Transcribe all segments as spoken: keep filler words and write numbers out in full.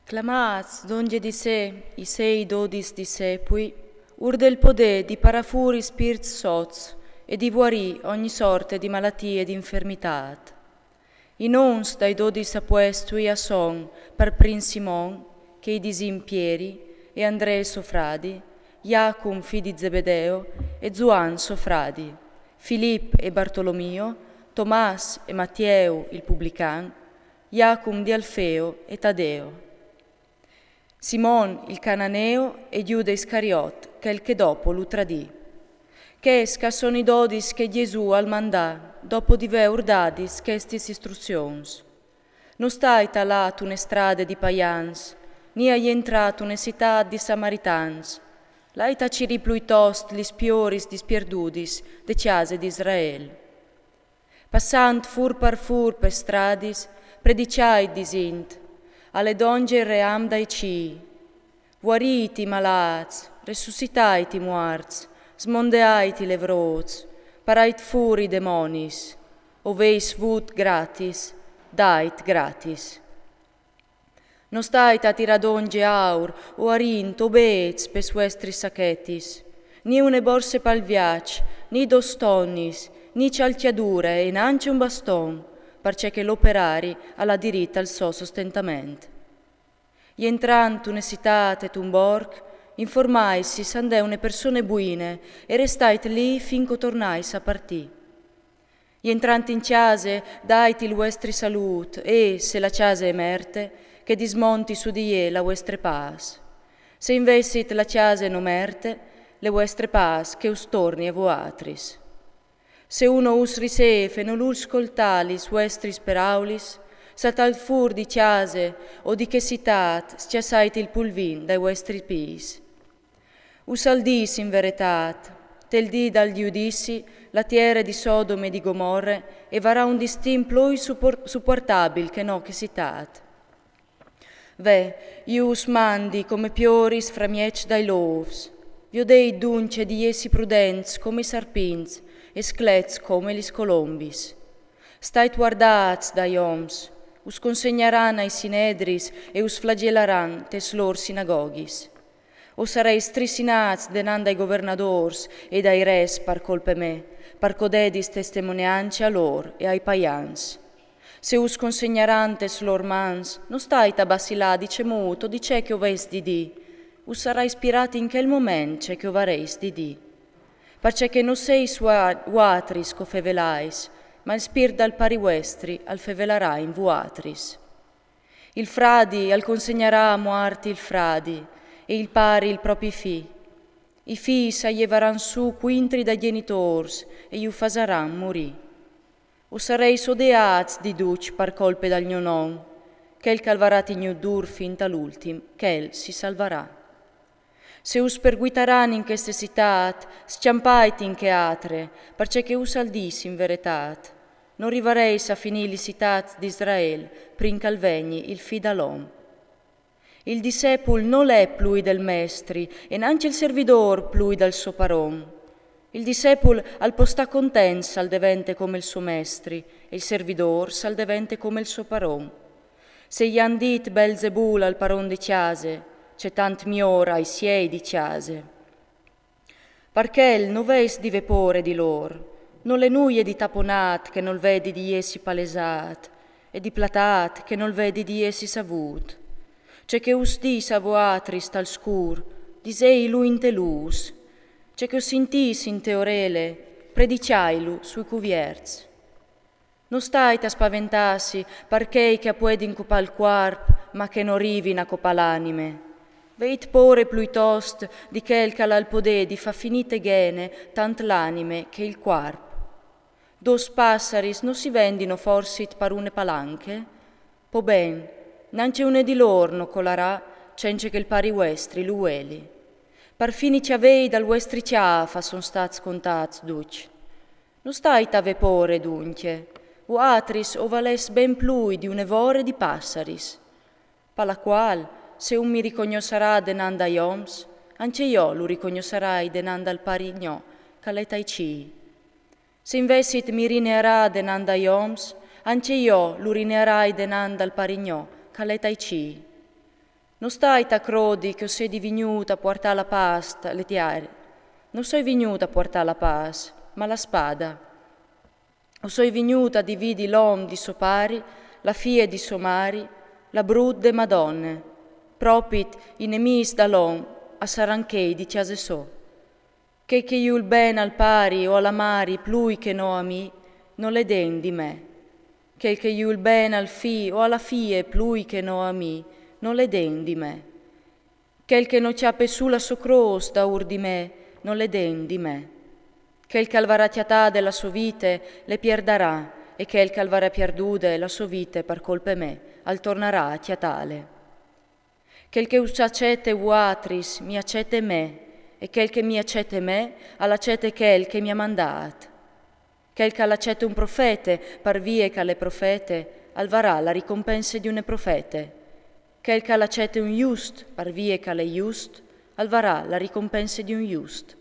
Clamâts dongje di se i sei dodis discepui, ur del podê di parâ fûr i spirts sots e di vuarî ogni sorte di malatie e di infermitât. I nons dai dodis apuestui a son, par prin, Simon, che i disìn Pieri, e Andree so fradi, Jacum fi di Zebedeo, e Zuan so fradi, Filip e Bartolomio, Tomàs e Matieu il publican, Jacum di Alfeo e Tadeo. Simon il cananeo e Giude Iscariot, chel che dopo lu tradì. Chescj a son i dodis che Jesù al mandà, dopo di vêur dadis chestis istruzions. No stait a lâ tune strade di paians, ni a jentrâ tune citât di samaritans, lait a cirî pluitost lis pioris dispierdudis de cjase di Israel. Passant fûr par fûr pes stradis, predicait disint: Al è dongje il ream dai cîi. Vuarît i malâts, resussitait i muarts, smondeait i levrôts, parait fûr i demonis, o veis vût gratis, dait gratis. No stait a tirâ dongje aur, o arint, o bêçs pes vuestris sachetis, ni une borse pal viaç, ni dôs tonis, ni cjalcjadure e nancje un baston, parcè che l'operari al à dirit al so sostentament. Jentrant tune citât e tun borc, informaitsi sand'è une persone buine e restait li fin che o tornais a partî. Jentrant in cjase, dait il vuestri salût e, se la cjase è merte, che dismonti su di jê la vuestre pâs. Se invezit la cjase no merte, le vuestre pâs che us torni a vuatris. Se uno us ricêf e nol vûl scoltâ lis vuestris peraulis, saltait fûr di cjase o di chê citât, scjassait il pulvin dai vuestris pîts. Us al dîs in veretât, tel dì dal judizi, la tiere di Sodome e di Gomorre e varà un distin plui supor-, supuartabil che no chê citât. Ve, jo us mandi come pioris framieç dai lôfs. Viodeit duncje di jessi prudents come i sarpints e sclets come lis colombis. Stait vuardâts dai oms, us consegnaran ai sinedris e us flagelaran tes lôr sinagoghis. O sarês strissinâts denant dai governadôrs e dai res par colpe mê, par che o dedis testemoniancje a lôr e ai paians. Se us consegnaran tes lôr mans, no stait a bacilâ di cemût o di ce che o vês di dî. Us sarà ispirât in chel moment ce che o varês di dî. Parcè che no seis vua-, vuatris che o fevelais, ma il spirt dal Pari vuestri al fevelarà in vuatris. Il fradi al consegnarà a muart il fradi, e il pari il propi fi. I fîs a jevaran sù cuintri dai gjenitôrs e ju fasaran murî. O sarês odeâts di ducj par colpe dal gno non. Chel che al varà tignût dûr fin tal ultim, chel si salvarà. Se us perguitaran in cheste citât, scjampait in chê altre, parcè che us al dîs in veretât: no rivarês a finî lis citâts di Israel prin che al vegni il Fi dal om. Il discepul nol è plui del mestri, e nancje il servidôr plui dal so paron. Il discepul al pues stâ content se al devente come il so mestri, e il servidôr se al devente come il so paron. Se i àn dit Belzebul al paron di cjase, ce tant miôr ai siei di cjase. Par chel no veis di vê pôre di lôr, nol è nuie di taponât che nol vedi di jessi palesât, e di platât che nol vedi di jessi savût. Ce che us dîs a voatris tal scûr, diseilu inte lûs. Ce che o sintîs inte orele, predicjailu sui cuvierts. No stait a spaventâsi par chei che a puedin copâ il cuarp, ma che no rivin a copâ l'anime. Veit pôre pluitost di chel che al à il podê di fâ finî te ghene tant l'anime che il cuarp. Dôs passaris no si vendino forsit par une palanche? Po ben, nancje une di lôr no colarà cence che il Pari vuestri lu vueli. Parfin i cjavei dal vuestri cjâf a son stâts contâts ducj. No stait a vê pôre duncje, vuatris o valês ben plui di une vore di passaris. Par la cuâl, se un mi ricognossarà denant dai oms, ancje jo lu ricognossarai denant dal Pari gno, che al è tai cîi. Se invezit mi rinearà denant dai oms, ancje jo lu rinearai denant dal Pari gno, che al è tai cîi. No stait a crodi che o sedi vignût a puartâ la pâs a le tiere. No soi vignût a puartâ la pâs, ma la spada. O soi vignût a dividi l'om di so pari, la fie di so mari, la brut de Madone. Propit i nemîs dal om a saran chei di cjase sô. Chel che jù il ben al pari o a la mari plui che no a mi, nol è degn di me. Chel che jù il ben al fi o a la fie plui che no a mi, nol è degn di me. Chel che no cjape sù la sô crôs daûr di me, nol è degn di me. Chel che al varà cjatade la sô vite, le pierdarà, e chel che al varà pierdude la sô vite par colpe mê, al tornarà a cjatâle. Chel che us acete vuatris, mi acete me, e chel che mi acete me, al acete chel che mi à mandât. Chel che al acete un profete, par vie che al è profete, al varà la ricompense di une profete. Chel che al acete un just, par vie che al è just, al varà la ricompense di un just.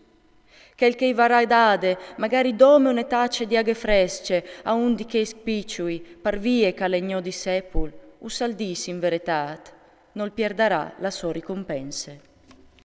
Chel che i varà dade, magari dome une tace di aghe fresce, a un di chei piçui, par vie che al è gno discepul, us al dîs in veretât, nol pierdarà la sô ricompense.